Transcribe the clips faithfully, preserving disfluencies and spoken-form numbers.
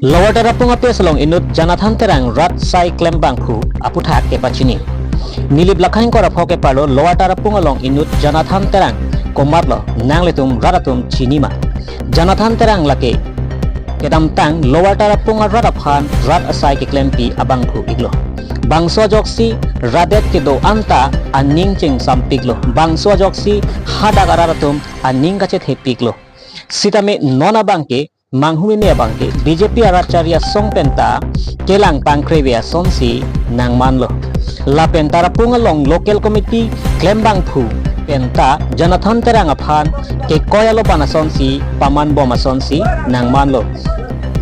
Lower Tarapung a-phase along inut Jonathan Terang rat asai klembangphu aputhak kepachini. Nilip Lakhaingkor apho keparlo Lower Tarapung along inut Jonathan Terang komatlo, nanglitum rat atum chini ma? Jonathan Terang lake kedamtang Lower Tarapung arat aphan rat asai keklempi abangphu iklo. Bangso ajoksi rat det kedo anta aning chingsampiklo. Bangso ajoksi hadak arat atum aning kachethepiklo. Sitame non abangke, manghumeme abangke, B J P arat chari asong penta kelang pangkreve asonsi nangmanlo. Lapen Tarapung along local committee klembangphu penta Jonathan Terang aphan kekoi alopan asonsi pamanbom asonsi nangmanlo.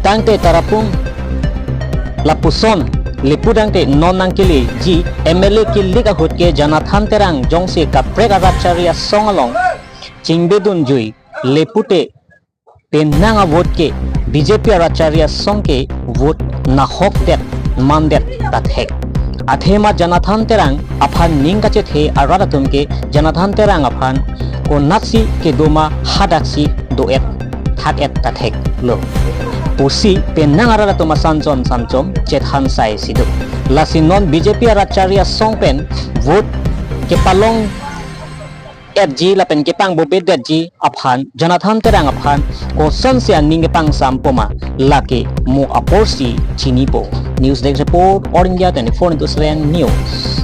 Tangte Tarapung lapuson lepu tangte non nangkeleji M L A kilik ahut ke Jonathan Terang jongsi kaprek arat chari asong along chingbedunjui lepute penang a-vote ke B J P arat chari asong ke vote nahokdet mandet ta thek. Athema Jonathan Terang aphan ning kachethe arat atum ke Jonathan Terang aphan konatsi kedo ma hadaksi do-et thak-et ta theklo pusi penang arat atum asanchom sanchom chethan saisi do. Lasi non B J P arat chari asong pen vote kepalong etji lapen kepangbobe detji aphan Jonathan Terang aphan kosonsi aning kepangsam poma, lake mo aporsi chinipo. News Desk Report, All India twenty-four into seven News.